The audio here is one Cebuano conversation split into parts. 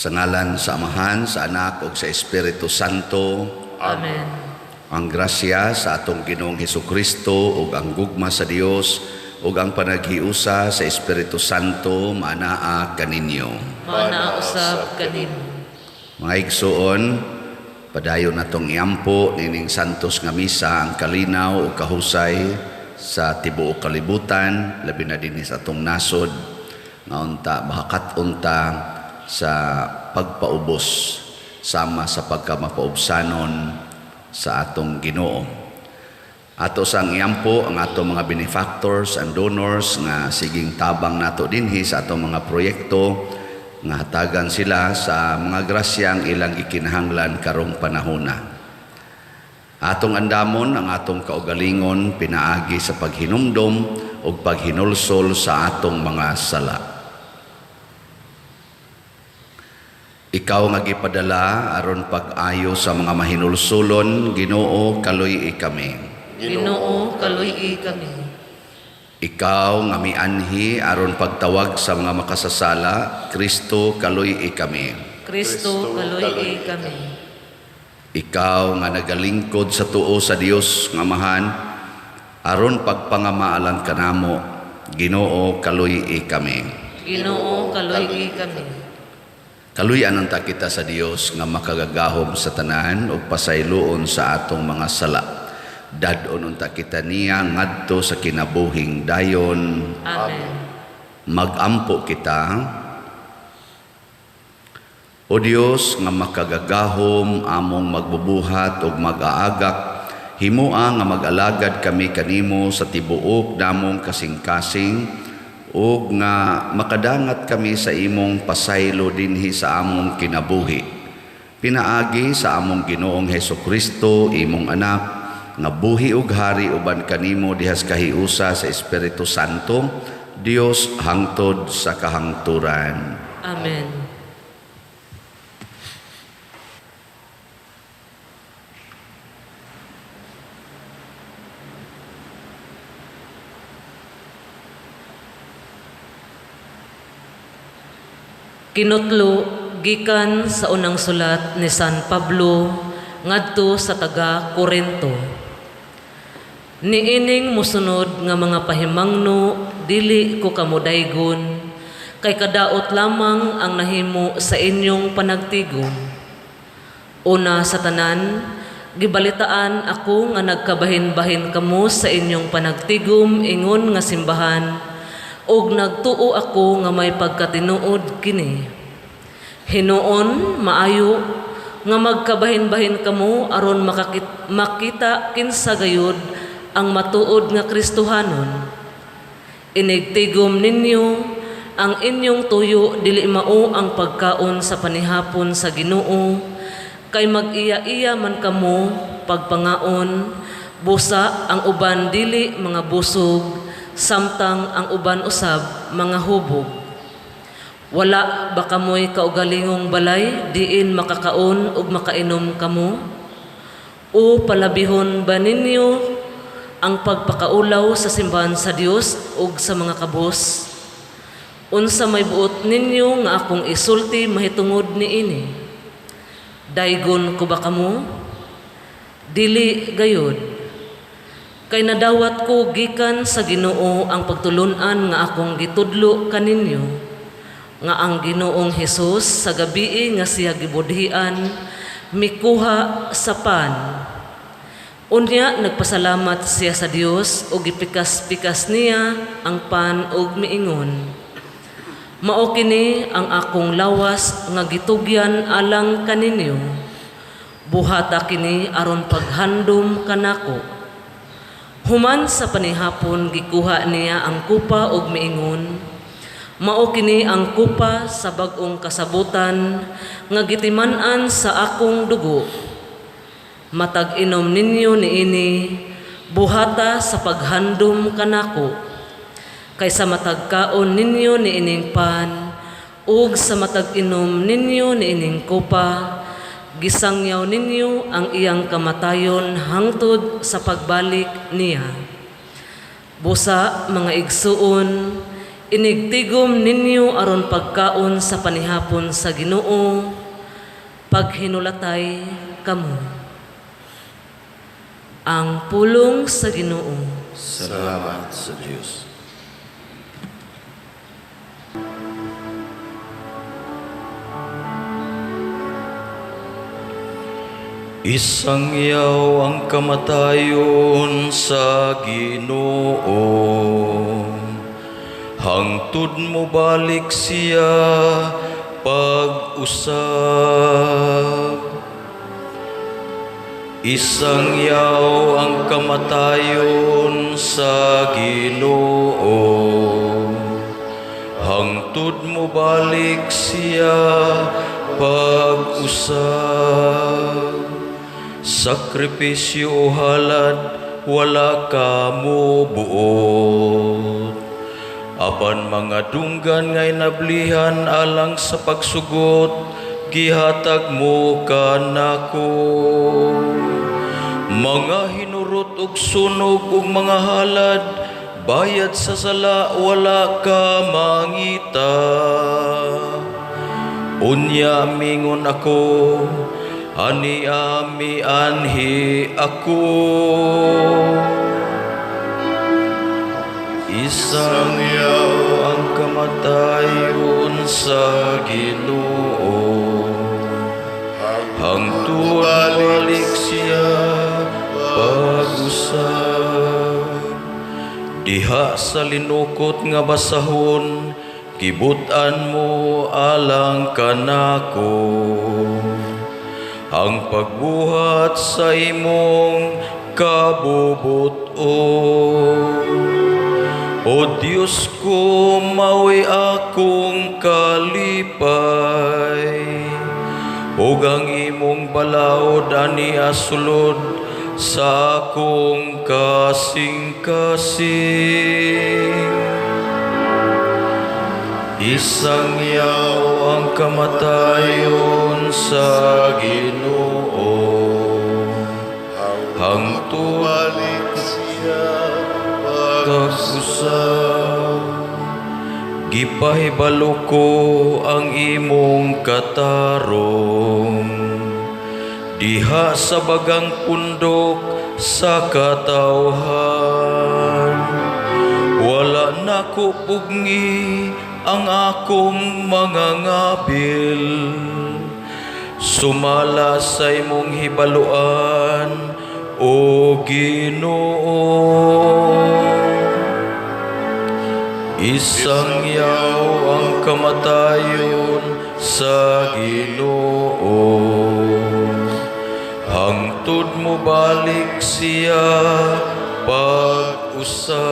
Sa ngalan sa Amahan, sa Anak ug sa Espiritu Santo. Amen. Ang grasya sa atong Ginoong Hesukristo ug ang gugma sa Dios ug ang panaghiusa sa Espiritu Santo maanaa kaninyo. Maanaa usab kanimo. Mga igsuon, padayon natong iampo nining santos nga misa ang kalinaw ug kahusay sa tibuok kalibutan, labi na dinhi sa atong nasod nga unta makakat-on ta sa pagpaubos sama sa pagkamapaubsanon sa atong Ginoo. Ato sang iampo ang atong mga benefactors and donors nga siging tabang nato dinhi sa atong mga proyekto nga hatagan sila sa mga grasyang ilang gikinahanglan karong panahona. Atong andamon ang atong kaugalingon pinaagi sa paghinumdom ug paghinulsol sa atong mga sala. Ikaw nga gipadala aron pag-ayo sa mga mahinulsulon, Ginoo, kaluy-i kami. Ginoo, kaluy-i kami. Ikaw nga mianhi aron pagtawag sa mga makasasala, Kristo, kaluy-i kami. Kristo, kaluy-i kami. Ikaw nga nagalingkod sa tuo sa Dios nga Amahan aron pagpangamaalan kanamo, Ginoo, kaluy-i kami. Ginoo, kaluy-i kami. Kaluy-an unta kita sa Dios nga makagagahom sa tanan ug pasayloon sa atong mga sala. Dad-on unta kita niya ngadto sa kinabuhing dayon. Amen. Magampo kita. O Dios nga makagagahom among magbubuhat ug mag-aagak, himoa nga mag-alagad kami kanimo sa tibuok namong kasing-kasing ug nga makadangat kami sa imong pasaylo dinhi sa among kinabuhi. Pinaagi sa among Ginoong Hesukristo, imong anak, nga buhi ug hari uban kanimo dihas kahiusa sa Espiritu Santo, Dios hangtod sa kahangturan. Amen. Kinutlo gikan sa unang sulat ni San Pablo ngadto sa taga Korinto. Niining mosunod nga mga pahimangno dili ko kamudaygon kay kadaot lamang ang nahimo sa inyong panagtigom. Una sa tanan, gibalitaan ako nga nagkabahin-bahin kamo sa inyong panagtigom ingon nga simbahan, ug nagtuo ako nga may pagkatinuod kini. Hinuon maayo nga magkabahin-bahin kamo aron makita kinsa gayud ang matuod nga Kristohanon. Inigtigom ninyo ang inyong tuyo dili mao ang pagkaon sa panihapon sa Ginoo, kay mag-iya-iya man kamo pagpangaon, busa ang uban dili mga busog, samtang ang uban usab mga hubog. Wala ba kamoy kaugalingong balay diin makakaon ug makainom kamo? O palabihon ba ninyo ang pagpakaulaw sa simbahan sa Dios ug sa mga kabos? Unsa may buot ninyo nga akong isulti mahitungod niini? Daygon ko ba kamo? Dili gayud. Kay nadawat ko gikan sa Ginoo ang pagtulun-an nga akong gitudlo kaninyo, nga ang Ginoong Hesus sa gabii nga siya gibudhian mikuha sa pan. Unya nagpasalamat siya sa Dios ug gipikas-pikas niya ang pan ug miingon, Mao kini ang akong lawas nga gitugyan alang kaninyo. Buhata kini aron paghandom kanako. Human sa panihapon gikuha niya ang kupa ug miingon, Mao kini ang kupa sa bag-ong kasabutan nga gitiman-an sa akong dugo. Matag inom ninyo niini, buhata sa paghandom kanako. Kaysa matag kaon ninyo niining pan, ug sa matag inom ninyo niining kupa, gisangyaw ninyo ang iyang kamatayon hangtod sa pagbalik niya. Busa mga igsuon, Inigtigom ninyo aron pagkaon sa panihapon sa Ginoo, paghinulatay kamo. Ang pulong sa Ginoo. Salamat sa Dios. Isangyaw ang kamatayon sa Ginoo. Hangtod mo balik siya pag-usab. Isangyaw ang kamatayon sa Ginoo. Hangtod mo balik siya pag-usab. Sakripisyo o halad, wala ka mo buot. Apan mga dunggan ngay nablihan alang sa pagsugot, gihatag mo kanako. Mga hinurot og sunog ug mga halad, bayad sa sala wala ka mangita. Unya mingon ako, ani ami anhi ako. Isangyaw ang kamatayon sa Ginoo. Hangtod balik siya pag-usab. Diha sa linukot nga basahon, gibut-an mo alang kanako. Ang pagbuhat sa imong kabubuton. O Diyos ko, mao'y akong kalipay. Ug ang imong balaod ani asulod sa akong kasing-kasing. Isangyaw ang kamatayon sa Ginoo. Hangtod balik siya pag-usab. Gipahibalo ko ang imong katarong diha sa bagang pundok sa katawhan. Wala nako pugngi ang akong mga ngabil, sumala sa imong hibaluan, O Ginoo. Isangyaw ang kamatayon sa Ginoo. Hangtod mo balik siya pag-usab.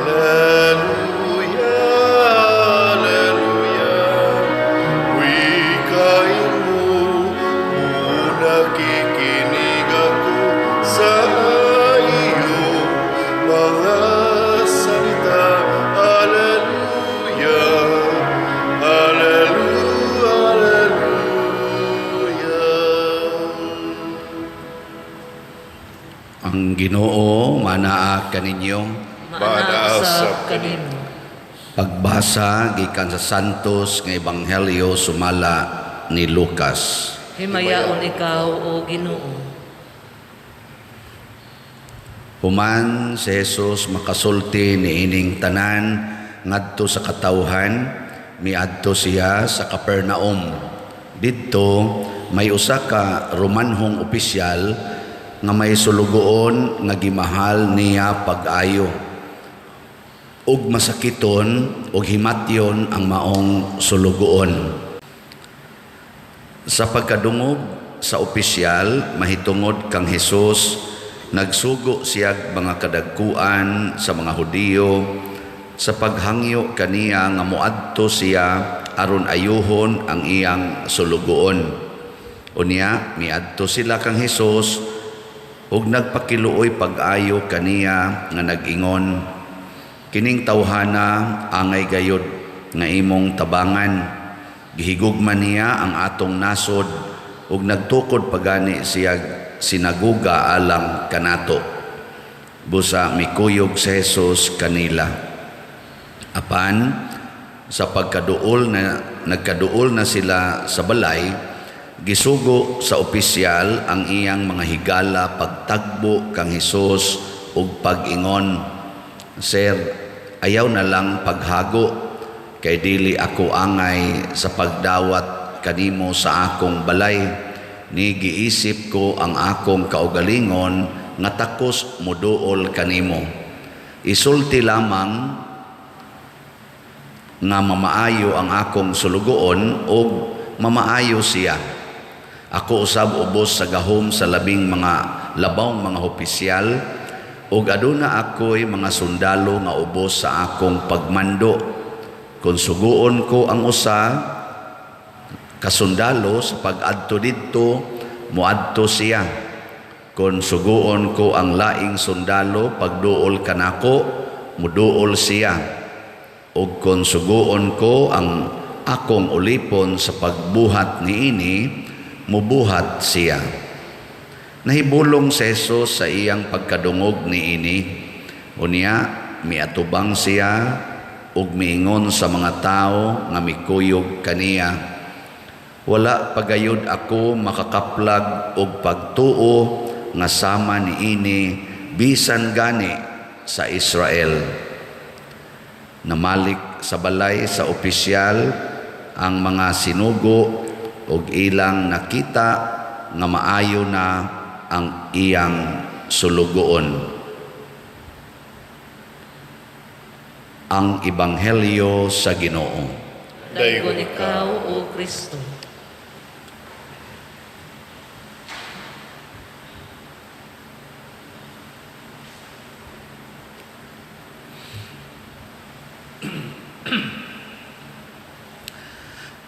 Alleluia, Alleluia. Wikain mo, nakikinig ako sa iyong mga salita. Alleluia, Alleluia, Alleluia. Ang Ginoo manaa kaninyo. Maanaa usab kanimo. Pagbasa gikan sa Santos nga Ebanghelyo sumala ni Lucas. Himayaon ikaw, O Ginoo. Human si Jesus makasulti niining tanan ngadto sa katawhan, miadto siya sa Capernaum. Didto may usa ka Romanhong opisyal nga may sulugoon nga gimahal niya pag-ayo. Ug masakiton ug himatyon ang maong sulugoon. Sa pagkadungog sa opisyal mahitungod kang Hesus, nagsugo siyag mga kadagkuan sa mga Hudiyo sa paghangyo kaniya nga moadto siya aron ayuhon ang iyang sulugoon. Unya miadto sila kang Hesus ug nagpakiluoy pag-ayo kaniya nga nag-ingon, Kining tawhana angay gayod nga imong tabangan. Gihigugma niya ang atong nasod ug nagtukod pagani siya sinaguga alang kanato. Busa mikuyog si Jesus kanila. Apan sa pagkaduol na nagkaduol na sila sa balay, gisugo sa opisyal ang iyang mga higala pagtagbo kang Hesus ug pag-ingon, "Sir, ayaw na lang paghago kay dili ako angay sa pagdawat kanimo sa akong balay. Ni giisip ko ang akong kaugalingon nga takos moduol kanimo. Isulti lamang nga mamaayo ang akong sulugoon og mamaayo siya. Ako usab ubos sa gahom sa labing mga labawng mga opisyal ug aduna ako'y mga sundalo nga ubos sa akong pagmando. Kung suguon ko ang usa kasundalo sa pag-adto didto, moadto siya. Kung suguon ko ang laing sundalo pagduol kanako, muduol siya. Ug kung suguon ko ang akong ulipon sa pagbuhat niini, mubuhat siya." Nahibulong si Jesus sa iyang pagkadungog niini. Unya miatubang siya ug miingon sa mga tawo nga mikuyog kaniya, "Wala pagayod ako makakaplag og pagtuo nga sama niini bisan gani sa Israel." Namalik sa balay sa opisyal ang mga sinugo ug ilang nakita nga maayo na ang iyang sulugoon. Ang Ebanghelyo sa Ginoo. Daygon ikaw, O Kristo.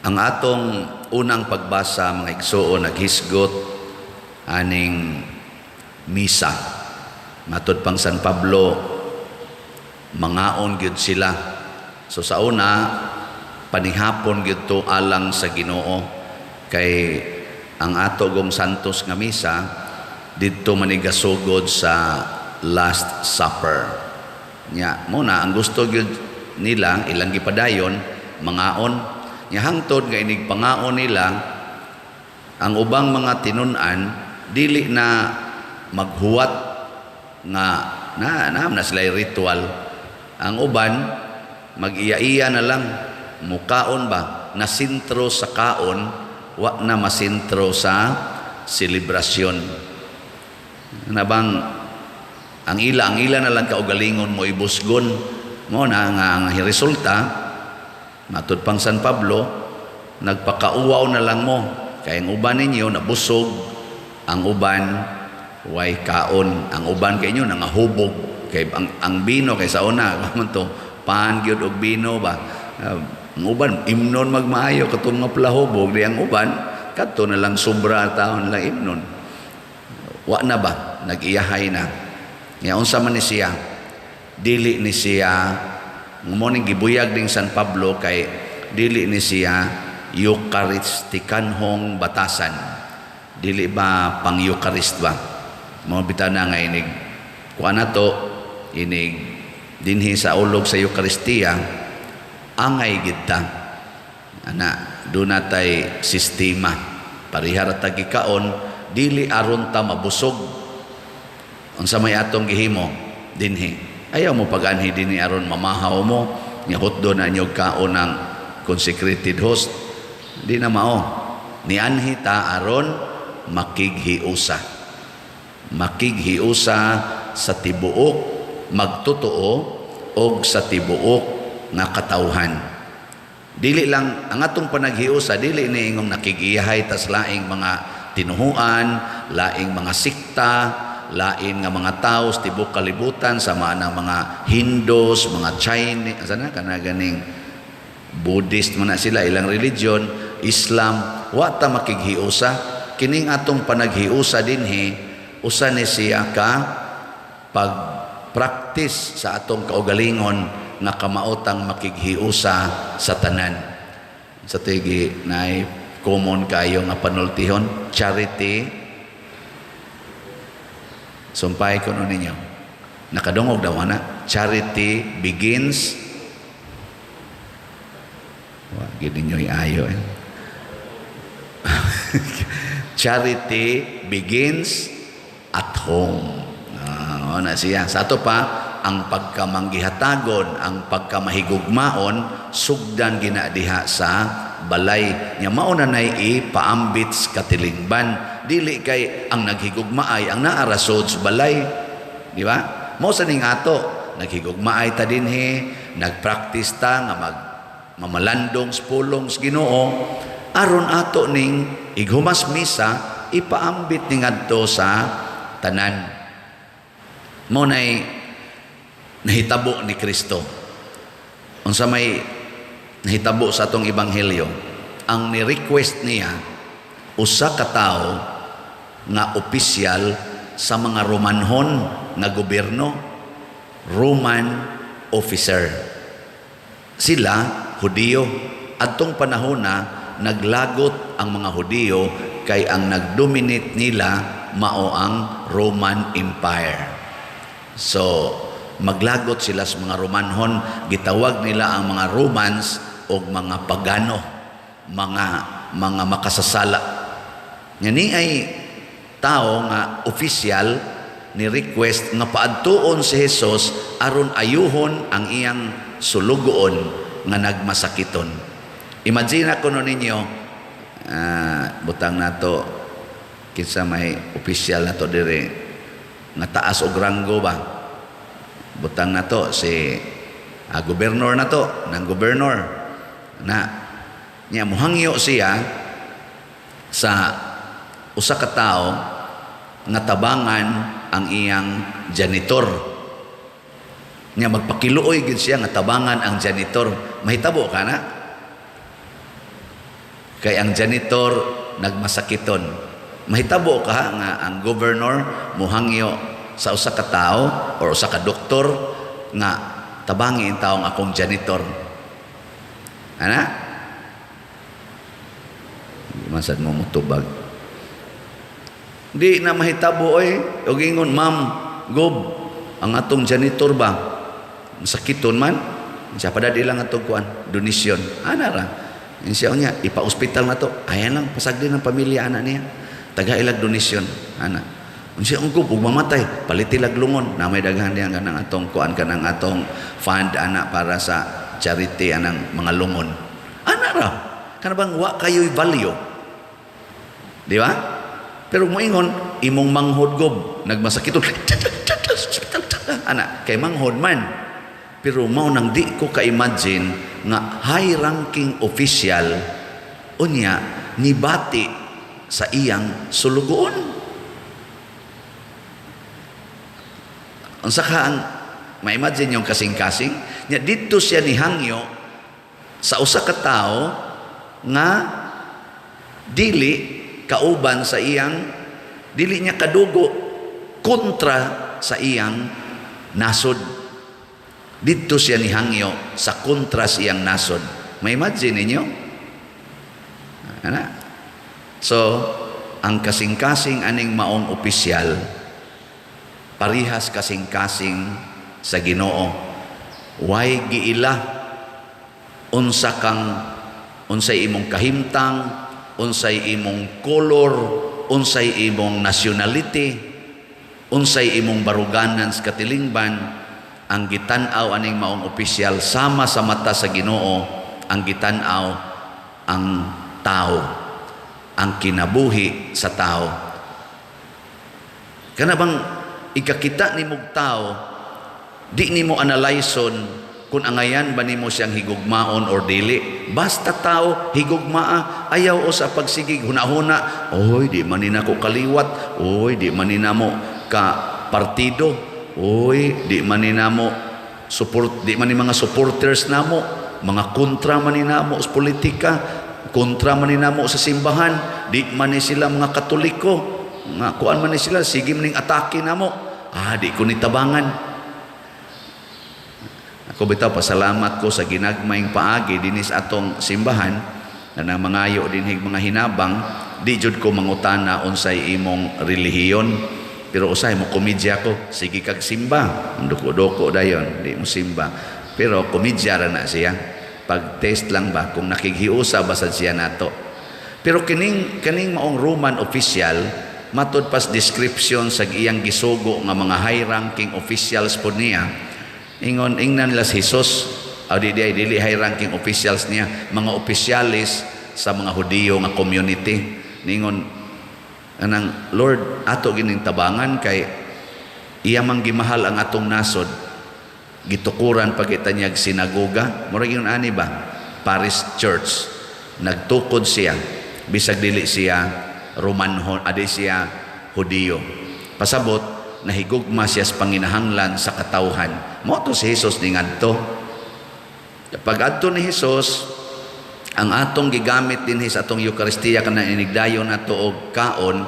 Ang atong unang pagbasa, mga igsuon, naghisgot aning misa. Matud pang San Pablo, mangaon gyud sila. So sa una, panihapon gyud to alang sa Ginoo, kay ang ato gong Santos nga misa didto manigasugod sa Last Supper. Nya mo na ang gusto gyud nila ilang gipadayon mangaon. Nya hangtod nga inig pangaon nila ang ubang mga tinun-an dili na maghuwat nga na na sila ritual. Ang uban mag-iya-iya na lang mukaon ba, nasintro sa kaon, wa na masintro sa selebrasyon. Nabang ang ila na lang kaugalingon mo ibusgon mo na nga ang resulta. Matud pang San Pablo, nagpakauwaw na lang mo kay ang uban ninyo nabusog, ang uban way kaon, ang uban kay inyo nangahubog kay ang bino kay sa una man to pan gyud og bino ba. Ang uban imnon magmaayo katong nga plahubog di ang uban kadto na lang sobra taon lang imnon. Wa na ba, nag-iyahay na. Nya unsa man ni siya, dili ni siya mo ning gibuyag ning San Pablo kay dili ni siya Eucharistikanhong batasan. Dili ba pang Eucharist ba? Mo bitaw na nga inig kuan na to, inig dinhi sa ulog sa Eucharistia angay gid ta. Ana, doon natay sistema. Parihara ta gikaon, dili aron ta mabusog. Unsa may atong gihimo dinhi? Ayaw mo pag-anhi dinhi aron mamahaw mo, nya hotdo na inyo kaon ng consecrated host. Di na mao. Nianhi ta aron makighiusa. Makighiusa sa tibuok magtotoo og sa tibuok nga katawhan. Dili lang ang atong panaghiusa, dili ni ingong nakigiyahay tas laing mga tinuhuan, laing mga sikta, lain nga mga tawo sa tibuok kalibutan, sama ng mga Hindus, mga Chinese, asa na kana ganing Buddhist man na sila, ilang religion, Islam, wa ta makighiusa. Kining atong panaghiusa dinhi, usa ni siya ka pag-practice sa atong kaugalingon nga kamaotang makighiusa sa tanan. Sa tigi naay common kayo nga panultihon, charity. Sumpay ko nun ninyo. Nakadungog daw na. Charity begins. Wa gid ninyo iayo eh. Charity begins at home. Ah, na siya. Sa ato pa, ang pagkamanggihatagon, ang pagkamahigugmaon, sugdan gina diha sa balay. Nya mao na nay ipaambit sa katilingban. Dili kay ang naghigugmaay ang naa ra sud sa balay. Di ba? Mao sa ning ato, naghigugmaay ta dinhi, nagpractice ta nga mag mamalandong sa pulong sa Ginoo, aron ato ning ighumas misa ipaambit ning adto sa tanan. Mao nay nahitabo ni Kristo. Unsa may nahitabo sa atong ebanghelyo, ang ni-request niya usa ka tawo nga opisyal sa mga Romanhon nga gobyerno, Roman officer. Sila Hudiyo. Adtong panahon na naglagot ang mga Hudiyo kay ang nagdominate nila mao ang Roman Empire. So maglagot sila sa mga Romanhon, gitawag nila ang mga Romans og mga pagano, mga makasasala. Nya ni ay tao nga opisyal ni request nga paadtuon si Jesus aron ayuhon ang iyang sulugoon nga nagmasakiton. Imagine kuno ninyo, butang nato kinsa may opisyal nato dire nga taas og ranggo ba. Butang nato si gobernador nato, nang gobernador na niya muhangyo siya sa usa ka tawo nga tabangan ang iyang janitor. Nya magpakiluoy gid siya nga tabangan ang janitor. Mahitabo ka na? Kay ang janitor nagmasakiton. Mahitabo ka nga ang governor muhangyo sa usa ka tawo or usa ka doktor nga tabangi ang taong akong janitor. Ana? Masad mo mutubag. Di na mahitabo oy. Og ingon, "Ma'am, gob, ang atong janitor ba sakiton man." Siya padad ilang atong kuan, donation. Ana ra. Siya niya, ipa-ospital na to. Ayan lang, pasagdi ng pamilya ana niya. Taga ilag donation, ana. Unsa ang gob ug mamatay, palitilag lungon. Na may daghan diyan kanang atong kuan, kanang atong fund ana para sa charity anang mga lungon. Ana ra. Kana bang wa kayo'y value? Di ba? Pero moingon imong manghod, gob, nagmasakit, ana, kay manghod man. Pero mao nang di ko ka-imagine nga high ranking official unya nibati sa iyang sulugoon. Unsa ka ang ma-imagine yung kasing-kasing nya didto siya ni hangyo sa usa ka tawo nga dili kauban sa iyang, dili niya kadugo, kontra sa iyang nasod. Didto siya ni hangyo sa kontra sa iyang nasod. May imagine ninyo? Ana? So, ang kasing-kasing aning maong opisyal, parihas kasing-kasing sa Ginoo. Way giila unsa kang, unsay imong kahimtang, unsay imong color, unsay imong nationality, unsay imong baruganan sa katilingban. Ang gitan-aw aning maong opisyal sama sa mata sa Ginoo, ang gitan-aw ang tao, ang kinabuhi sa tao. Kana bang ikakita nimog tao, di nimo analyson kung angayan ba nimo siyang higugmaon or dili. Basta tao, higugmaa, ayaw o sa pagsigig hunahuna, "Oy, di man ni nako kaliwat, oy, di man ni namo ka partido, oy, di man ni namo support, di man ni mga supporters namo, mga kontra man ni namo sa politika, kontra man ni namo sa simbahan, di man ni sila mga Katoliko, nga kuan man ni sila, sige man ning atake namo, di ko ni tabangan." Ako bitaw, pasalamat ko sa ginagmayng paagi dinis atong simbahan na mangayo dinhig mga hinabang. Di jud ko mangutana unsay imong relihiyon, pero usahay mo komedya ko, sige kag simba, duko-duko dayon, di mo simba, pero komedya ra na siya, pag test lang ba kung nakighiusa ba sad siya nato. Pero kining kaning maong Roman official, matud pas description sa iyang gisugo nga mga high ranking officials pod niya, ingon, ingnan nila si Jesus aw di di dili high ranking officials niya, mga opisyalis sa mga Hudiyo nga community, ningon anang, "Lord, ato gining tabangan kay iya mang gimahal ang atong nasod, gitukuran pa kita niyag sinagoga." Murag yun ani ba, Paris Church, nagtukod siya bisag dili siya Romanhon, adi siya Hudiyo. Pasabot nahigugma siya sa panginahanglan sa katawhan. Mao to si Jesus ni ngadto. Pag adto ni Jesus, ang atong gigamit dinhi sa atong Eukaristiya kana inigdayon nato og kaon,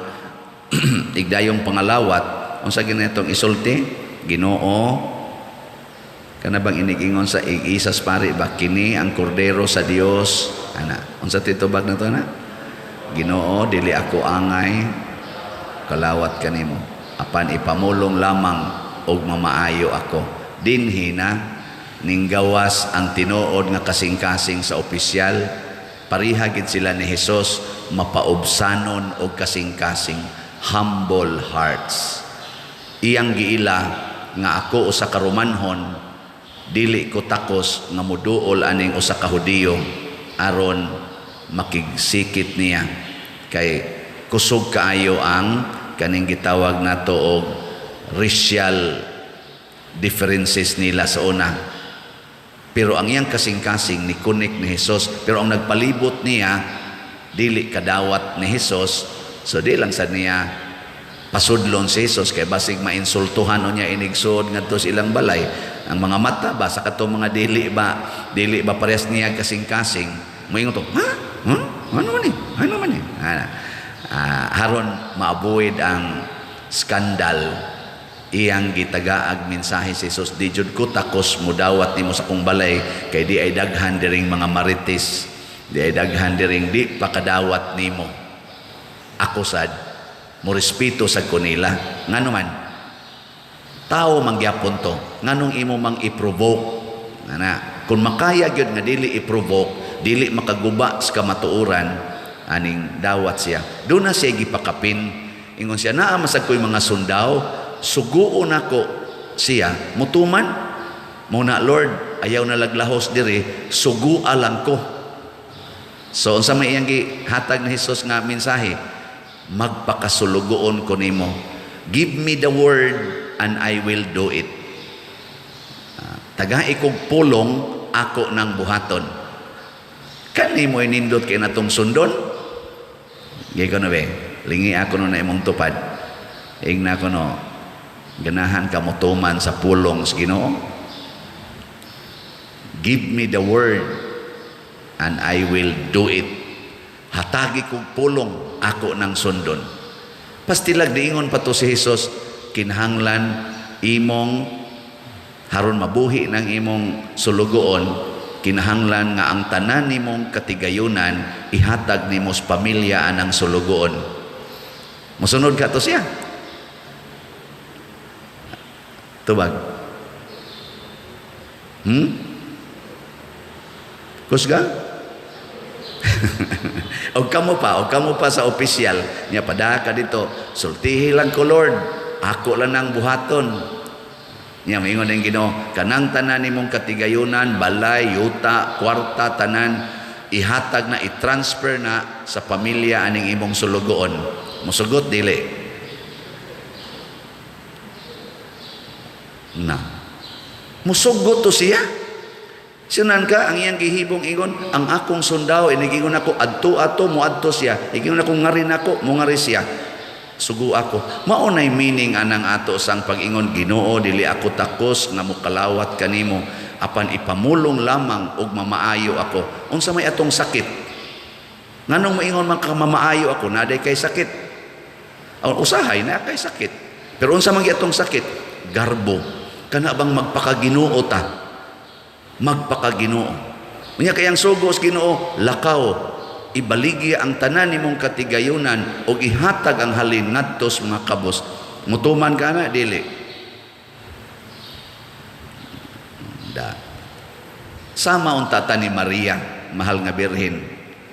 igdayong pangalawat, unsa gini itong isulti? Ginoo, kana bang inigingon sa isas pari ba, "Kini ang kordero sa Dios," ana, unsa titubag na to na? "Ginoo, dili ako angay kalawat kanimo, apan ipamulong lamang og mamaayo ako." Dinhi na ninggawas ang tinuod nga kasing-kasing sa opisyal. Pareha gid sila ni Hesus, mapaubsanon og kasing-kasing, humble hearts. Iyang giila nga ako usa ka Romanhon, dili ko takos nga muduol aning usa ka Hudiyo aron makigsikit niya, kay kusog kaayo ang kaning gitawag nato og racial differences nila sa una. Pero ang iyang kasing-kasing ni connect ni Jesus, pero ang nagpalibot niya dili kadawat ni Jesus, so di lang sa niya pasudlon si Jesus kay basig mainsultuhan o niya inigsuod ngadto sa ilang balay. Ang mga mata ba sa katong mga dili ba parehas niya kasing-kasing, moingon to, "Ha? Huh? Ano man ni? Ano man ni?" Haron maavoid ang skandal, iyang gitagaag mensahe si Jesus, "Di jud ko takos mudawat nimo sa akong balay kay di ay daghan diring mga marites, di ay daghan diring di pakadawat nimo. Ako sad mo respeto sa kanila, ngano man tao mangyapon to, nganong imo mang i-provoke?" Ana, kung makaya gyud nga dili i-provoke, dili makaguba sa kamatuoran aning dawat siya. Doon na siya gipakapin. Ingon siya, "Naa masag ko'y mga sundao, suguon ako siya mutuman mo na. Lord, ayaw na laglahos diri, sugua lang ko." So unsa may iyang gihatag ni Jesus nga mensahe? "Magpakasulugoon ko nimo. Give me the word and I will do it." Tagai kog pulong, ako nang buhaton. Kani mo inindot kay natong sundon. Gay ko na be, lingi ako no na imong tupad. Ingna ko no, ganahan ka motuman sa pulong sa Ginoo? "Give me the word and I will do it." Hatagi kog pulong, ako nang sundon. Pastilag diingon pa to si Jesus, kinahanglan imong haron mabuhi ng imong sulugoon, kinahanglan nga ang tanan nimong katigayunan ihatag nimo sa pamilya anang sulugoon. Mosunod ka to siya? Tubag. Kusga? Og kamo pa sa opisyal niya padaka dito, "Sultihi lang ko, Lord, ako lang nang buhaton." Niya maingon ang Ginoo, "Kanang tanan nimong katigayunan, balay, yuta, kwarta, tanan ihatag na, i-transfer na sa pamilya aning imong sulugoon." Musugot dili? Na. Musugot to siya. Sinan ka ang iyang gihibong ingon, "Ang akong sundao inigingon ako adto ato, moadto siya. Igingon ako ngari nako, mongari siya. Sugo ako." Mao nay meaning anang ato sang pag-ingon, "Ginoo, dili ako takos nga mokalawat kanimo, apan ipamulong lamang og mamaayo ako." Unsa may atong sakit? Nganong moingon man ka mamaayo ako, naday kay sakit? Aw, usahay na kay sakit. Pero unsa man gyud atong sakit? Garbo. Kana bang magpakaginoo ta? Magpakaginoo. Unya kay ang sugo sa Ginoo, lakaw, ibaligya ang tanan nimong katigayunan ug ihatag ang halin ngadto sa mga kabos. Mutuman ka na dili? Da. Sama unta ta ni Maria, mahal nga birhen.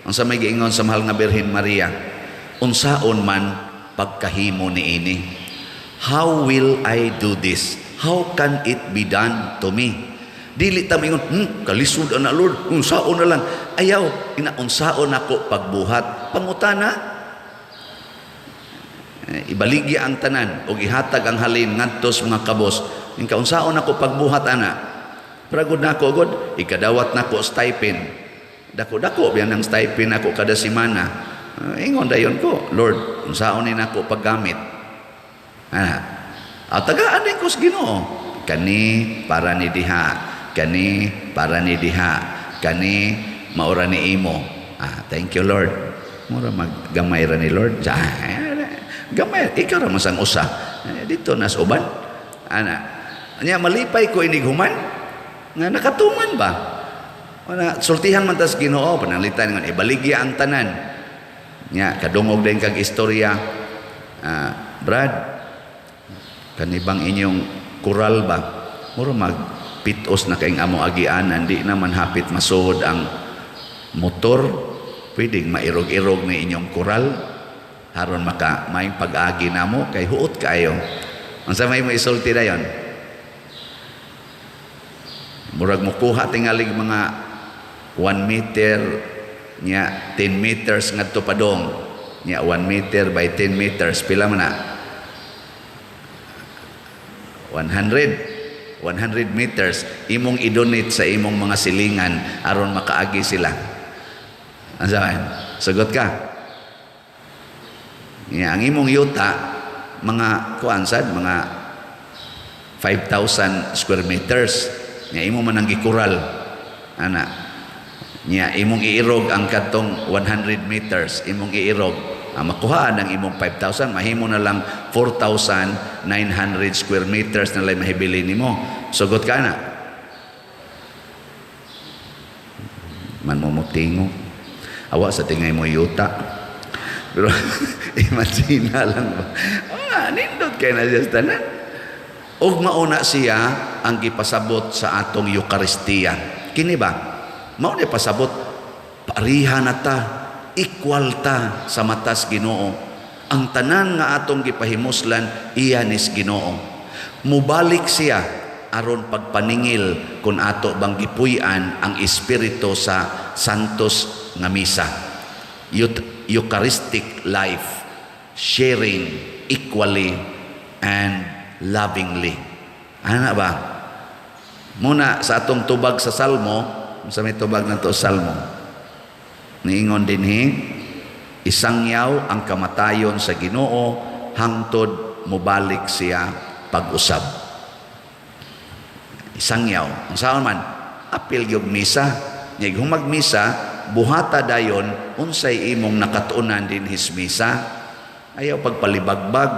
Unsa may giingon sa mahal nga birhen Maria? Unsaon man pagkahimo niini? How will I do this? How can it be done to me? Dili ta mingon, kalisod ana Lord, unsaon na lang. Ayaw, ina unsaon nako pagbuhat. Pangutana. Ibaligya ang tanan ug ihatag ang halin ngadto sa mga kabos. Inka unsaon nako pagbuhat ana? Pragod nako god, ikadawat nako stipend. Dako-dako biyan ang stipend nako kada semana. Ingon dayon ko, Lord, unsaon ni nako paggamit? Ana. Tagaan din ko sa Ginoo. Kani para ni diha, kani para ni diha, kani maura ni imo. Thank you Lord. Mura maggamay ra ni Lord. Gamay, ikaw ra masang usa. Dito nas uban. Ana. Nya malipay ko inig human nga nakatuman ba? Wala, sultihan man tas Ginoo, pananglitan ngon ibaligya ang tanan. Nya kadungog din kag istorya. Brad, kanibang inyong kural ba? Mura mag pitos na kayong amo agianan, di naman hapit masuod ang motor, pwedeng mairog-irog na inyong kural haron maka may pag-agi namo kay huot kaayo. Unsa may mo isulti dayon? Murag mukuha tingalig mga 1 meter nya 10 meters ngadto padong nya 1 meter by 10 meters pila man na? 100 meters imong i-donate sa imong mga silingan aron makaagi sila. Unsa man? Sagot ka. Nya ang imong yuta mga kuan sad mga 5,000 square meters nya imo man ang gikural ana nya imong iirog ang kadtong 100 meters imong iirog. Makuhaan ang imong 5,000, mahimo na lang 4,900 square meters na lang mahibili nimo. Sugot ka na. Man mo motingo. Awa sa tingay mo yuta. Pero imagine na lang ba. Nindot kay na siya sa tanan. Og mauna siya ang gipasabot sa atong Eukaristiya. Kini ba? Mao ni pasabot, pariha na ta, equal ta sa matas Ginoo. Ang tanan nga atong gipahimuslan iya nis Ginoo. Mubalik siya aron pagpaningil kung ato bang gipuy-an ang espiritu sa santos nga misa. Eucharistic life, sharing equally and lovingly. Ana ba? Muna sa atong tubag sa Salmo, sa may tubag na to Salmo, niingon dinhi, isangyaw ang kamatayon sa Ginoo hangtod mobalik siya pag-usab. Isangyaw. Ang saan man, apil gyud misa. Nya humag misa, buhata dayon unsay imong nakatuonan dinhi sa misa. Ayaw pagpalibagbag.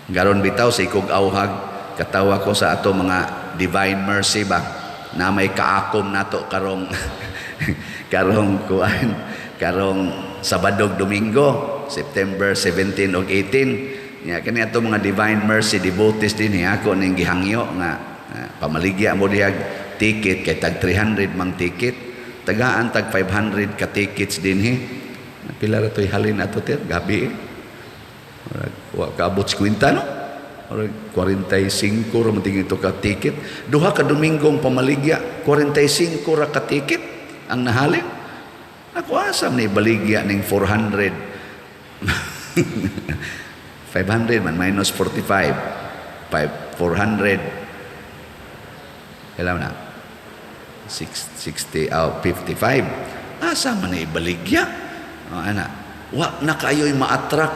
Garon bitaw sa ikog awhag, katawa ko sa ato mga divine mercy ba, na may kaakom nato karong karong kuan, karong Sabado Domingo, September 17 og 18. Nya kani ato mga divine mercy devotees dinhi ako ning gihangyo nga pamaligya mo dihag ticket kay tag 300 mang ticket, tagaan tag 500 ka tickets dinhi. Pila ra toy halin ato ter gabi. Murag wa kaabot sa kwenta no. Murag 45 ra man tingin to ka ticket. Duha ka Dominggong pamaligya, 45 ra ka ticket ang nahalin. Ako asam ni baligya ning 400. 500 man minus 45. 400. Kailan na? 60, 55. Asa man ni baligya? Oh, ana. Wa na kayo'y ma-attract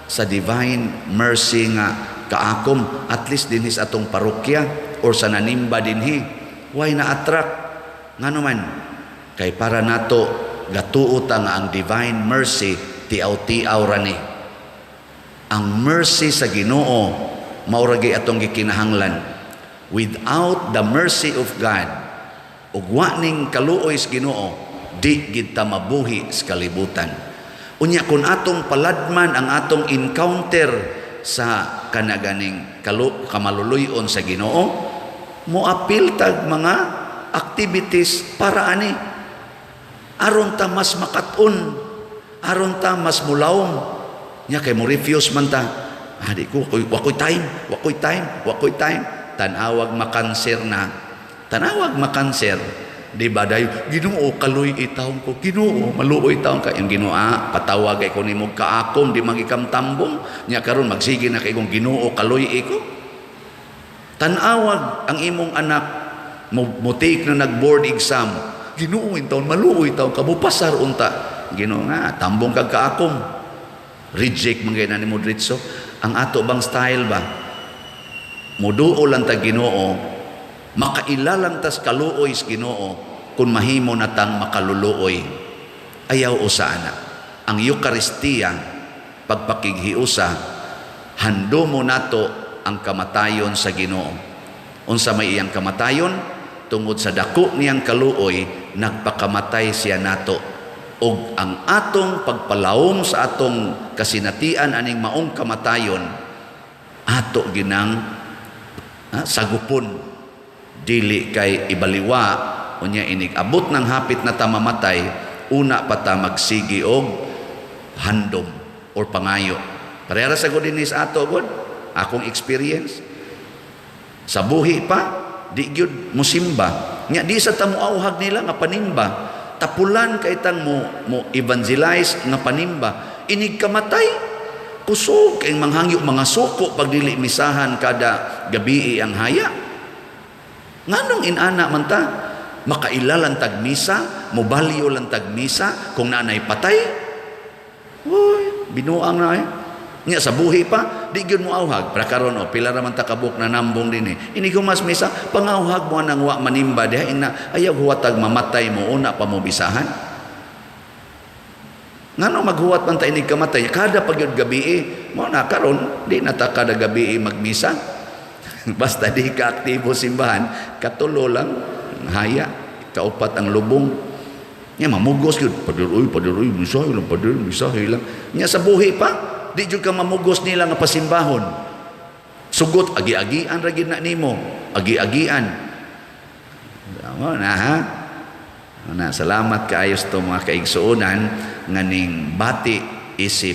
sa divine mercy nga kaakom, at least dinhi sa atong parokya or sa nanimba dinhi. Why na-attract? Ngano man? Kay para nato gatuo ta nga ang divine mercy tiaw-tiaw ra ni. Ang mercy sa Ginoo mao ra gyud atong gikinahanglan. Without the mercy of God ug wa ning kaluoy sa Ginoo, di gid ta mabuhi sa kalibutan. Unya kung atong paladman ang atong encounter sa kanaganing kamaluluyon sa Ginoo, moapil tag mga activities para ani, aron ta mas makat-on, aron ta mas mulawom. Nya kay mo refuse man ta, "Ah, di ko, wa ko'y time, wa ko'y time, wa ko'y time." Tanawag makanser na, tanawag makanser, di ba dayo, "Ginoo, kaluy taon ko, Ginoo, maluoy taon ka." Yung Ginoo, ah, patawag kay ko nimo kaakom, di magikamtambong. Nya karon magsige na kay kong, "Ginoo, kaluy ko." Tanawag ang imong anak mo take na nag-board exam, "Ginoo taon, maluoy taon ka, pasar unta." Ginoo nga, tambong kag kaakom. Reject man gay na nimo diretso. Ang ato bang style ba? Muduol lang ta Ginoo, makaila lang tas kaluoy sa Ginoo kung mahimo na tang makaluluoy. Ayaw usa ana. Ang Eukaristiya, pagpakighiusa, handumo nato ang kamatayon sa Ginoo. Unsa may iyang kamatayon? Tungod sa dako niyang kaluoy, nagpakamatay siya nato. Og ang atong pagpalawom sa atong kasinatian aning maong kamatayon, ato ginang sagupon, dili kay ibaliwa. Unya inig abot ng hapit na ta mamatay, una pa ta magsigi og handom or pangayo. Pareha sa gud dinhi sa ato gud, akong experience sa buhi pa, di gyud musimba. Nya di sa ta moawhag nila nga panimba, tapulan kay tang mo evangelize nga panimba. Inig kamatay, kusog kay manghangyo, mga suko pag dili misahan kada gabi ang haya. Nganong inana man ta? Makaila lang tag misa, mobalyo lang tag misa kung naanay patay. Uy, binuang na eh. Nya sa buhi pa, di gyud mo awhag. Para karon o pila ra man ta kabuk na nambong dinhi. Inig humas misa, pangawhag mo nang wa manimba diha ina, ayaw huwatag mamatay mo una pa mo bisahan. Ngano maghuwat man ta inig kamatay? Kada pag yun gabi eh, mo na karon di na ta kada gabi eh magmisa. Basta di ka aktibo simbahan, katulo lang haya, kaupat ang lubong. Nya mamugos gyud, "Pader oy, pader oy, misahe lang, pader, misahe lang." Nya sa buhi pa, di jud ka mamugos nila nga pasimbahon. Sugot agi-agian ra gyud na nimo, agi-agian. Mo na ha. Na, salamat kaayo to mga kaigsuonan nga ning bati isip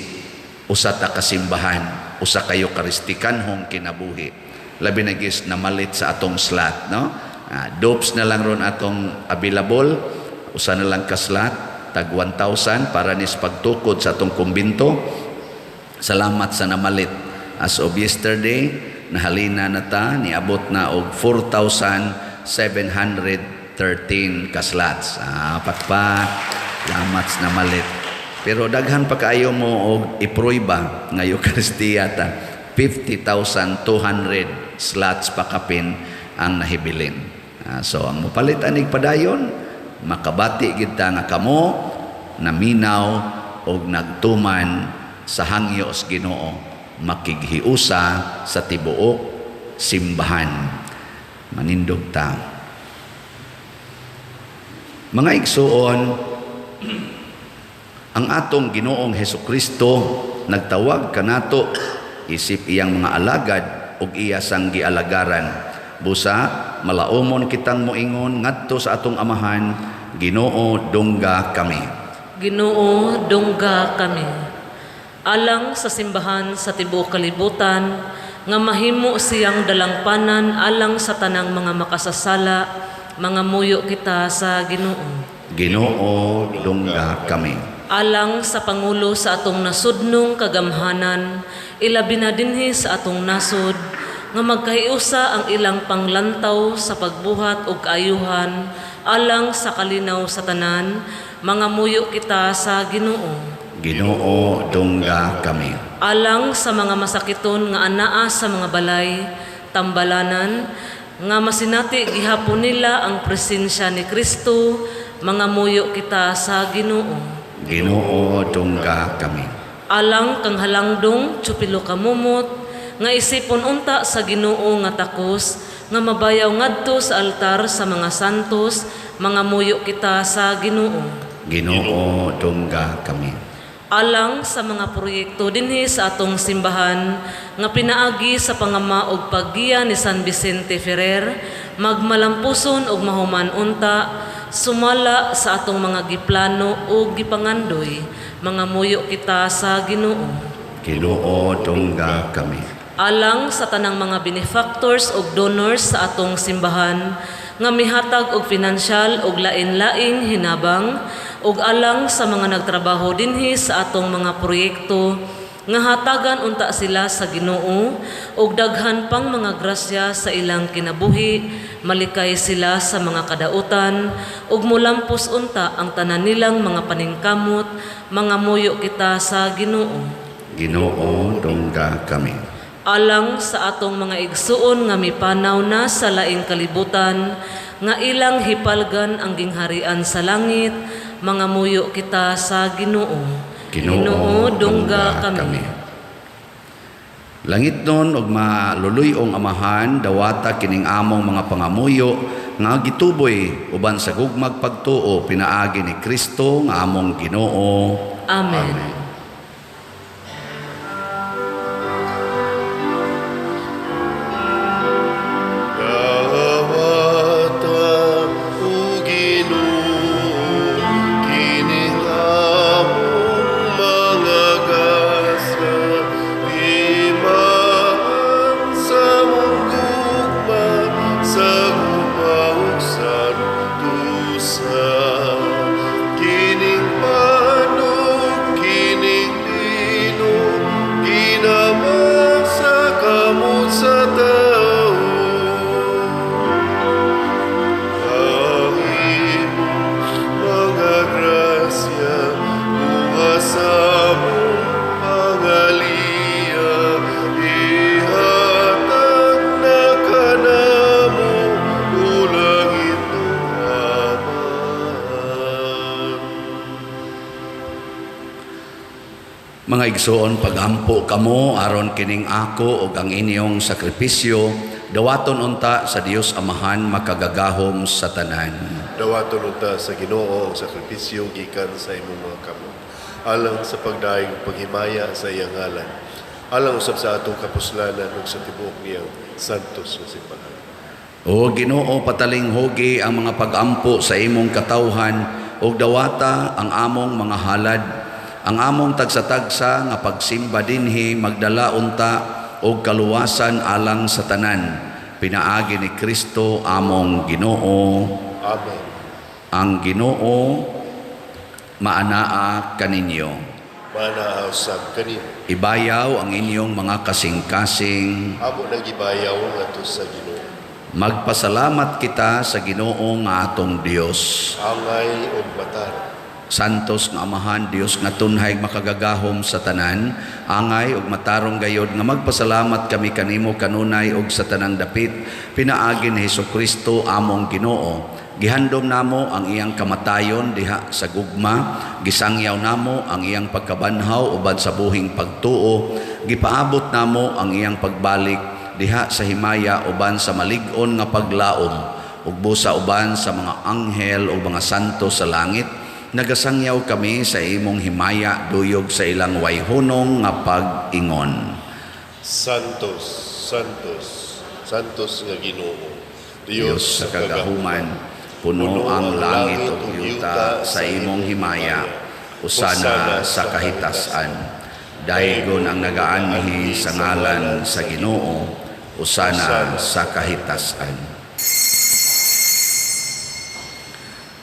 usa ta kasimbahan, usa ka Eukaristikanhong kinabuhi. Labi na gis namalit sa atong slot, no? Ah, dopes na lang ron atong available, usa na lang ka slot, tag 1,000 para nis pagtukod sa atong kumbinto. Salamat sa namalit. As of yesterday, nahalina na ta, niabot na og 4,713 ka slots. Ah, pakpak. Salamat sa namalit. Pero daghan pa kaayo mo og ipruiba nga Eucharistia ta. 50,200 slots pa kapin ang nahibilin. Ah, so ang mopalit anig padayon, makabati gid ta nga kamo naminaw og nagtuman sa hangyo sa Ginoo makighiusa sa tibuok simbahan. Manindog ta. Mga igsuon, ang atong Ginoong Hesukristo nagtawag kanato isip iyang mga alagad ug iya sang gialagaran. Busa malaumon kitang moingon ngadto sa atong Amahan, "Ginoo, dungga kami." Ginoo, dungga kami. Alang sa simbahan sa tibuok kalibutan, nga mahimo siyang dalangpanan alang sa tanang mga makasasala, mga muyo kita sa Ginoo. Ginoo, dungga kami. Alang sa pangulo sa atong nasudnong kagamhanan, ilabi na dinhi sa atong nasod, nga magkahiusa ang ilang panglantaw sa pagbuhat og kaayuhan alang sa kalinaw sa tanan, mga muyo kita sa Ginoo. Ginoo, dungga kami. Alang sa mga masakiton nga anaa sa mga balay, tambalanan, nga masinati gihapon nila ang presensya ni Kristo, mga muyo kita sa Ginoo. Ginoo, dungga kami. Alang kang halangdong Chupilo Kamumot, nga isipon unta sa Ginoo nga takos, nga mabayaw ngadto sa altar sa mga santos, mangamuyo kita sa Ginoo. Ginoo, dungga kami. Alang sa mga proyekto dinhi sa atong simbahan nga pinaagi sa pangama og paggiya ni San Vicente Ferrer, magmalampuson og mahuman unta sumala sa atong mga giplano ug gipangandoy, mangamuyo kita sa Ginoo. Ginoo, dungga kami. Alang sa tanang mga benefactors ug donors sa atong simbahan nga mihatag og pinansyal ug lain-laing hinabang, ug alang sa mga nagtrabaho dinhi sa atong mga proyekto nga hatagan unta sila sa Ginoo ug daghan pang mga grasya sa ilang kinabuhi, malikay sila sa mga kadautan ug molampos unta ang tanan nilang mga paningkamot, mangamuyo kita sa Ginoo. Ginoo, dungga kami. Alang sa atong mga igsuon nga mipanaw na sa laing kalibutan nga ilang hipalgan ang gingharian sa langit, mangamuyo kita sa Ginoo. Ginoo, dungga kami. Langit nun og maluluy-ong Amahan, dawata kining among mga pangamuyo nga gituboy uban sa gugmag pagtuo pinaagi ni Kristo nga among Ginoo. Amen. Amen. Dawata, o Ginoo, kining among mga gasa, timaan sa among gugma, sa gugma ug santusa. Kining pan ug kining lino, ginamang sa kamot sa tawo. Ang imong mga grasya, bunga sa among pangaliya, ihatag na kanamo, o langitnong Amahan. Mga igsoon, pagampo kamo aron kining ako ug ang inyong sakripisyo dawaton unta sa Dios Amahan makagagahom sa tanan. Dawaton unta sa Ginoo ang sakripisyo gikan sa imong mga kamot, alang sa pagdaig ug paghimaya sa iyang ngalan, alang usab sa atong kapuslanan ug sa tibuok niyang santos nga simbahan. O Ginoo, patalinghugi ang mga pagampo sa imong katawhan ug dawata ang among mga halad. Ang among tagsa-tagsa nga pagsimba dinhi magdala unta og kaluwasan alang sa tanan. Pinaagi ni Kristo among Ginoo. Amen. Ang Ginoo maanaa kaninyo. Maanaa usab kanimo. Ibayaw ang inyong mga kasing-kasing. Amo nang gibayaw ngadto sa Ginoo. Magpasalamat kita sa Ginoo nga atong Dios. Angay ug matarong. Santos nga Amahan, Dios nga tunhay makagagahom sa tanan, angay ug matarong gayod nga magpasalamat kami kanimo kanunay ug sa tanang dapit, pinaagi ni Hesukristo among Ginoo. Gihandom namo ang iyang kamatayon diha sa gugma, gisangyaw namo ang iyang pagkabanhaw uban sa buhing pagtuo, gipaabot namo ang iyang pagbalik diha sa himaya uban sa malig-on nga paglaom, ug busa uban sa mga anghel ug mga santo sa langit. Nagasangyaw kami sa imong himaya duyog sa ilang wayhunong nga pag-ingon. Santos, Santos, Santos nga Ginoo, Dios sa kagahuman, puno ang langit ug yuta sa imong himaya, usana sa kahitasan. Daygon ang nagaanhi sa ngalan sa Ginoo, usana sa kahitasan.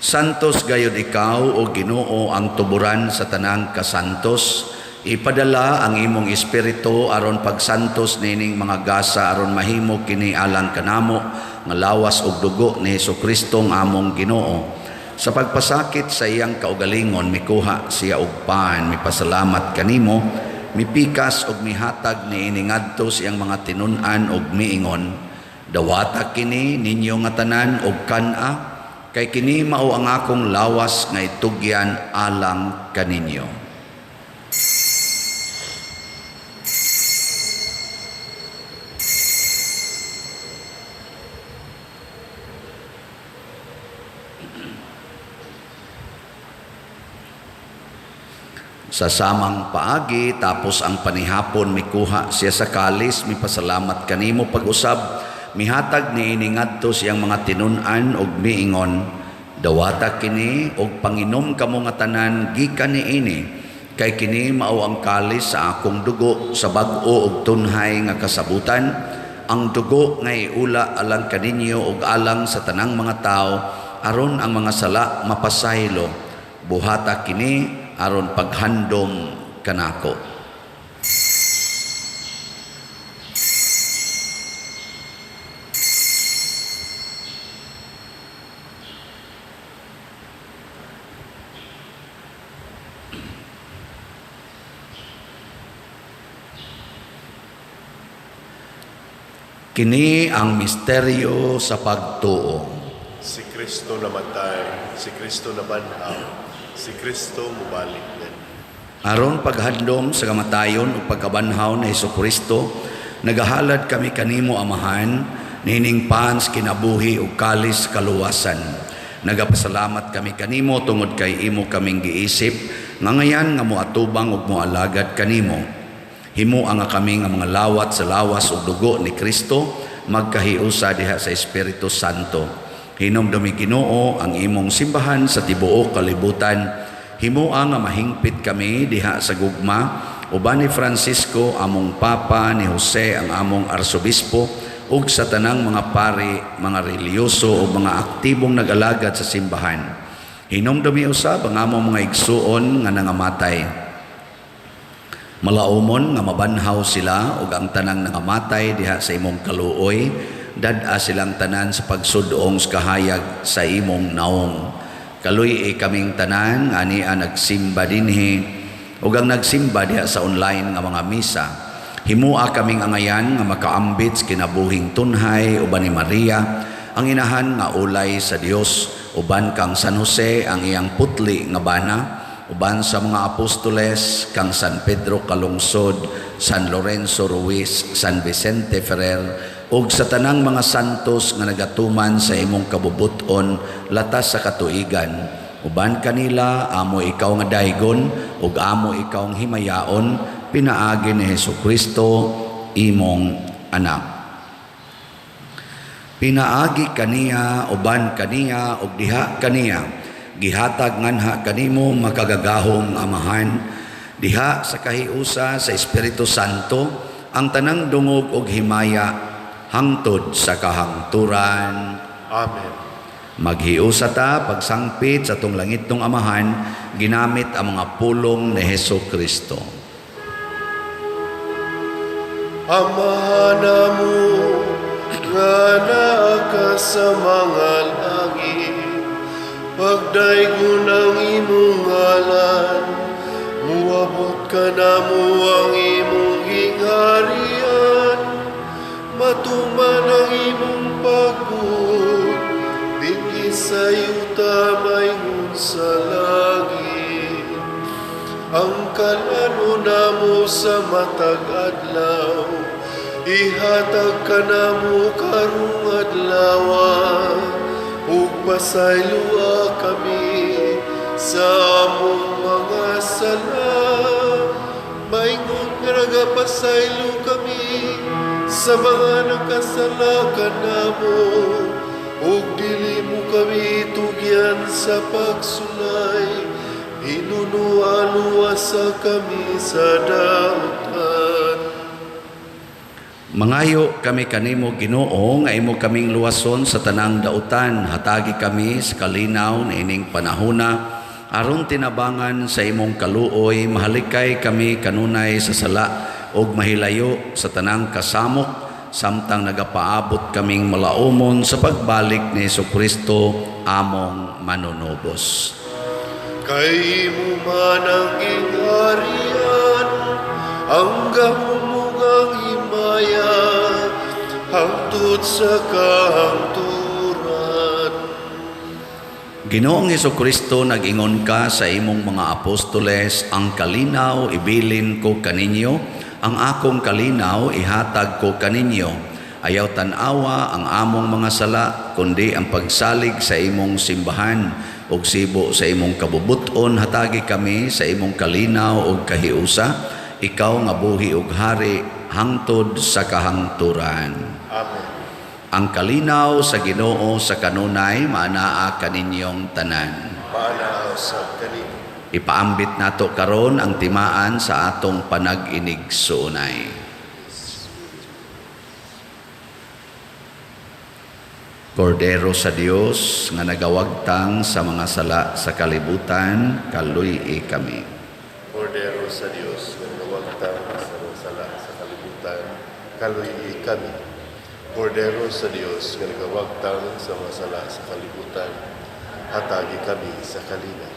Santos gayud ikaw o Ginoo ang tuburan sa tanang kasantos. Ipadala ang imong espiritu aron pagsantos nining mga gasa aron mahimo kini alang kanamo nga lawas ug dugo ni Hesukristo nga among Ginoo. Sa pagpasakit sa iyang kaugalingon mikuha siya og pan, mipasalamat kanimo, mipikas ug mihatag niini ngadto sa iyang mga tinun-an ug miingon, dawata kini ninyo nga tanan og kan-a, kay kini mao ang akong lawas nga itugyan alang kaninyo. Sa samang paagi, tapos ang panihapon, mikuha siya sa kalis, mipasalamat kanimo pag-usab, mihatag niini ngadto sa iyang mga tinun-an ug miingon, dawata kini og panginom kamo nga tanan gikan niini, kay kini mao ang kalis sa akong dugo sa bag-o ug tunhay nga kasabutan, ang dugo nga iula alang kaninyo ug alang sa tanang mga tawo aron ang mga sala mapasaylo. Buhata kini aron paghandom kanako. Kini ang misteryo sa pagtuo. Si Kristo namatay, si Kristo nabanhaw, si Kristo mubalik din. Aron paghandom sa kamatayon ug pagkabanhaw ni Hesukristo, nagahalad kami kanimo Amahan, niining pans kinabuhi ug kalis kaluwasan. Nagapasalamat kami kanimo tungod kay imo kaming giisip, nga ngayan nga moatubang ug moalagad kanimo. Himoa nga kami nga mga lawat sa lawas ug dugo ni Kristo, magkahiusa diha sa Espiritu Santo. Hinumdumi Ginoo ang imong simbahan sa tibuok kalibutan. Himoa nga mahingpit kami diha sa gugma uban ni Francisco among Papa, ni Jose ang among Arsobispo, ug sa tanang mga pari, mga relihiyoso ug mga aktibong nag-alagad sa simbahan. Hinumdumi usab ang among mga igsuon nga nangamatay. Malaumon nga mabanhaw sila ug ang tanang nangamatay diha sa imong kaluoy, dad-a silang tanan sa pagsudong sa kahayag sa imong naong. Kaluy-i kaming tanan nga ania nagsimba dinhi ug ang nagsimba diha sa online nga mga misa. Himua kaming angayan nga makaambit sa kinabuhing tunhay uban ni Maria, ang inahan nga ulay sa Dios, uban kang San Jose ang iyang putli nga bana, uban sa mga apostoles kang San Pedro Calungsod, San Lorenzo Ruiz, San Vicente Ferrer, ug sa tanang mga santos nga nagatuman sa imong kabubut-on latas sa katuigan. Uban kanila amo ikaw nga daygon ug amo ikaw ang himayaon, pinaagi ni Hesukristo imong anak. Pinaagi kaniya, uban kaniya, ug diha kaniya, gihatag nganha kanimo makagagahom Amahan, diha sa kahiusa sa Espiritu Santo ang tanang dungog ug himaya hangtod sa kahangturan. Amen. Maghiusa ta pagsangpit sa atong langitnong Amahan, ginamit ang mga pulong ni Hesukristo. Amahan namo nga naa ka sa mga langit, pagdaygon ang imong ngalan, muabot ka namo ang imong gingharian, matuman ang imong pagbuot, dinhi sa yuta maingon sa langit. Ang kalano namo sa matag adlaw, ihatag ka namo karong adlawa, ug pasayloa kami sa among mga sala, maingon nga nagapasaylo kami sa mga nakasala kanamo, ug dili mo kami tugyan sa pagsulay, hinunualuwasa kami sa dautan. Mangayo kami kanimo Ginoo nga imo kaming luwason sa tanang dautan, hatagi kami sa kalinaw niining panahona aron tinabangan sa imong kaluoy, mahalikay kami kanunay sa sala ug mahilayo sa tanang kasamok, samtang nagapaabot kaming malaumon sa pagbalik ni Hesukristo among manunubos. Kay imo man ang gingharian, ang gahom ug ang himaya, hangtod sa kahangturan. Ginoong Hesukristo, nag-ingon ka sa imong mga apostoles, ang kalinaw ibilin ko kaninyo, ang akong kalinaw ihatag ko kaninyo. Ayaw tan-awa ang among mga sala, kundi ang pagsalig sa imong simbahan. Ug sibo sa imong kabubuton, hatagi kami sa imong kalinaw ug kahiusa, ikaw nga buhi ug hari hangtod sa kahangturan. Amen. Ang kalinaw sa Ginoo sa kanunay maanaa kaninyong tanan. Maanaa usab kanimo. Ipaambit nato karon ang timaan sa atong panag-inigsuonay. Kordero sa Dios nga nagawagtang sa mga sala sa kalibutan, kaluy-i kami. Kordero sa Dios nga nagawagtang sa mga sala sa kalibutan, kaluy-i kami. Kordero sa Dios nga nagawagtang sa mga sala sa kalibutan, hatagi kami sa kalinaw.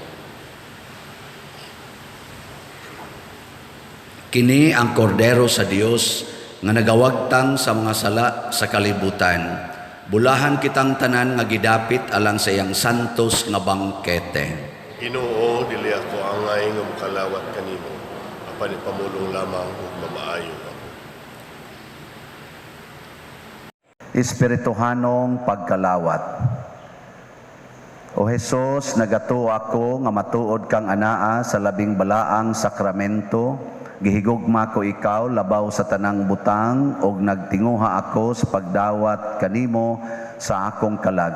Kini ang kordero sa Dios nga nagawagtang sa mga sala sa kalibutan. Bulahan kitang tanan nga gidapit alang sa iyang santos nga bangkete. Ginoo, dili ako angay nga mokalawat kanimo, apan ipamulong lamang ug mamaayo ako. Espirituhanong pagkalawat. O Hesus, nagatuo ako nga matuod kang anaa sa labing balaang sakramento. Gihigugma ko ikaw labaw sa tanang butang ug nagtinguha ako sa pagdawat kanimo sa akong kalag.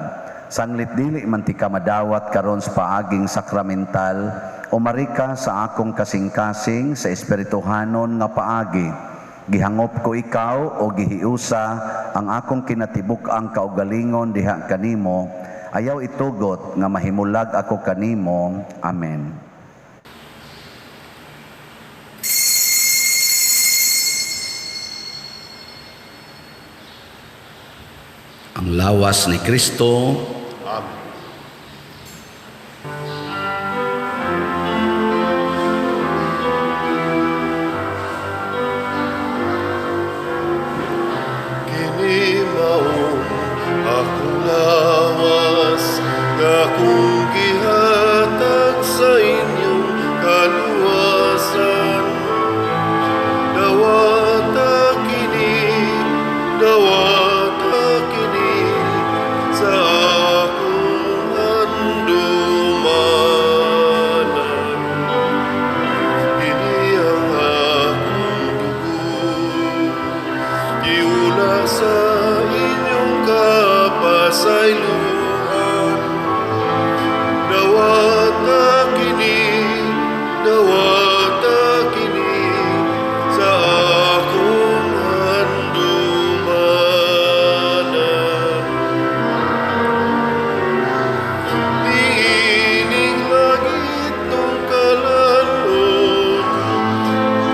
Sanglit dili man ti ka madawat karon sa paaging sakramental, umari ka sa akong kasing-kasing sa espirituhanon nga paagi. Gihangop ko ikaw o gihiusa ang akong kinatibuk-ang kaugalingon diha kanimo. Ayaw itugot nga mahimulag ako kanimo. Amen. Ang lawas ni Kristo. Amen. Kini mao akong lawas nga akong gihatag sa inyong kaluwasan. Dawata kini, dawata kini sa akong handumanan. Kini ang akong dugo, giula sa inyong kapasayloan. Dawata kini, dawata kini sa akong handumanan. Niining langit nung kalalon,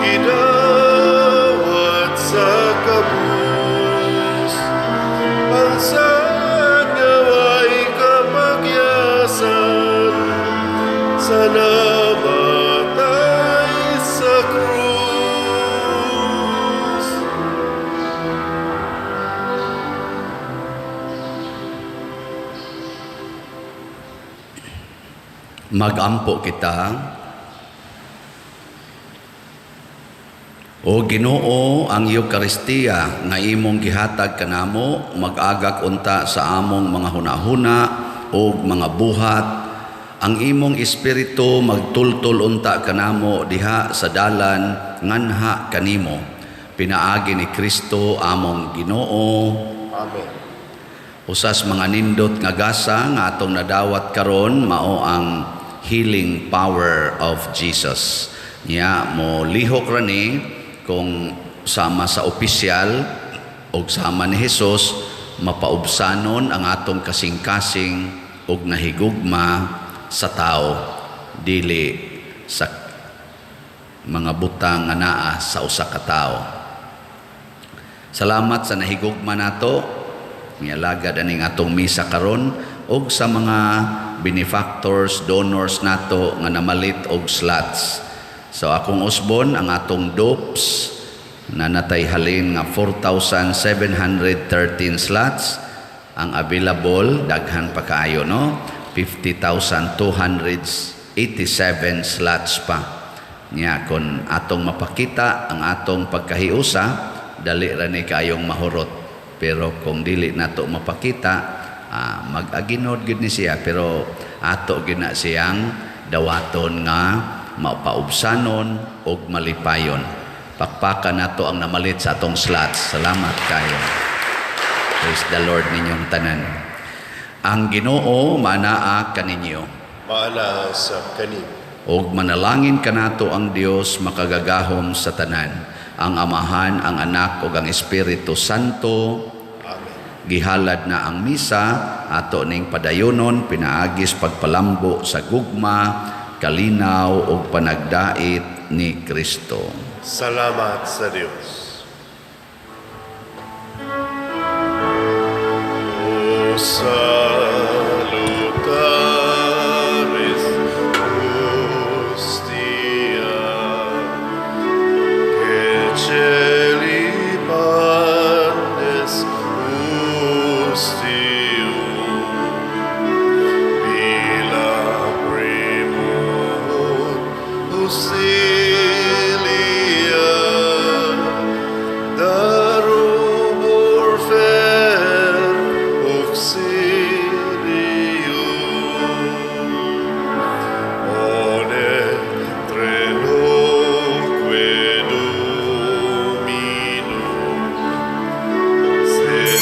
gidawat sa kabus. Ang saad nga way kapagyasan sa namatay sa krus. Magampo kita. O Ginoo, ang Eukaristiya nga imong gihatag kanamo, mag-agak unta sa among mga hunahuna ug mga buhat. Ang imong espiritu magtultol unta kanamo diha sa dalan nganha kanimo. Pinaagi ni Kristo among Ginoo. Amen. Usas mga nindot nga gasa nga atong nadawat karon mao ang healing power of Jesus. Nya mo lihok ra ni kung sama sa opisyal og sama ni Hesus mapaubsanon ang atong kasing-kasing og nahigugma sa tao dili sa mga butang nga naa sa usa ka tawo. Salamat sa nahigugma nato nialagad aning atong misa karon og sa mga benefactors, donors nato nga namalit og slots. So akong usbon ang atong dopes na natay halin nga 4,713 slots ang available, daghan pa kaayo, no? 50,287 slots pa. Nya kon atong mapakita ang atong pagkahiusa, dali ra ni kaayong mahurot. Pero kung dili nato mapakita, mag-aginod gyud ni siya. Pero Ato gina siyang dawaton nga mapaubsanon ug malipayon. Pakpakan nato ang namalit sa atong slots. Salamat kayo. Praise the Lord ninyong tanan. Ang Ginoo manaa kaninyo. Maanaa sa kanimo. Og manalangin kanato ang Dios makagagahom sa tanan, ang Amahan, ang Anak ug ang Espiritu Santo. Amen. Gihalad na ang misa, ato ning padayonon pinaagis pagpalambo sa gugma, kalinaw ug panagdait ni Kristo. Salamat sa Dios. O salutaris hostia, che celi pandes ustium, illa primum auxilia, da rubor fer auxilium. One trenoque Dominum, sed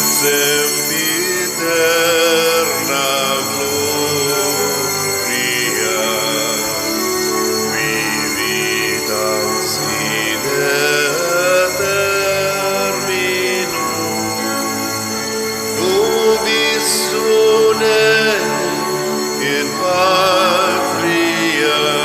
sempiterna gloria, qui vitam sine termino, nobis une in patria.